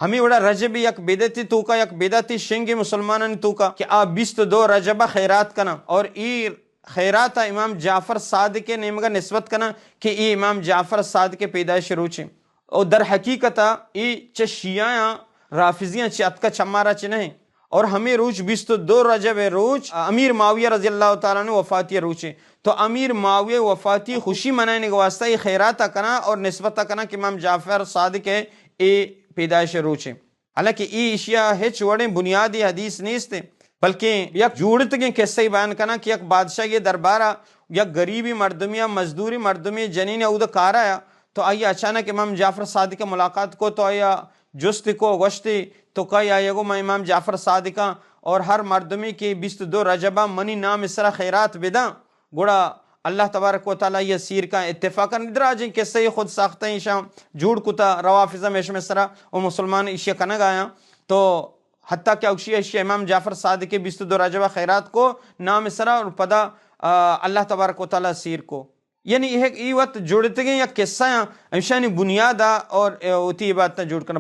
ہمے وڑا رجب یک بدعتی توکا، یک بدعتی شنگے مسلمانانی توکا کہ آ بیست و دو رجب خیرات کناں اور اے خیرات امام جعفر صادق نیمگا نسبت کناں کہ اے امام جعفر صادق پیدائش روچیں۔ او در حقیقت اے چہ شیعیاں رافضیاں چہ اتکا، چمارا چہ نہیں۔ اور ہمے روچ بیست و دو رجب روچ امیر معاویہ رضی اللہ تعالیٰ عنہ وفاتی روچیں۔ تو امیر معاویہ وفاتی خوشی منائینگ واسطہ اے خیرات کناں اور نسبت کناں کہ امام جعفر صادق اے پیدائش روچیں۔ حالانکہ اے اشیا ہچ وڑیں بنیادی حدیث نیست، بلکہ یک جوڑتگیں قصہ بیان کناں کہ یک بادشاہ یہ دربارہ یک غریبی مردمی یا مزدوری مردمی جنین اود کارا، تو آئی اچانک امام جعفر صادق ملاقات کو، تو آئی جست کو، گوشتی تو کئی؟ آئی گو، من امام جعفر صادقاں اور ہر مردمی کہ بیست و دو رجبا منی نام سرا خیرات بداں، گڑا اللہ تبارک و تعالیٰ یہ سیر کا۔ اتفاقاً دراجیں قصہ خود ساختہ ایشاں جوڑ کتا، روافض ہم اشم سرا و مسلمان اشیا کنگ آیاں۔ تو حتیٰ کہ اوشی اشیا امام جعفر صادق بیست و دو رجبا خیرات کو نام سرا اور پدا، آ، اللہ تبارک و تعالیٰ سیر کو۔ یعنی اے، اے وت جوڑتگیں یک قصہ آں، ہمشانی بنیادا اور، اے، وتی عبادتاں جوڑ کناں۔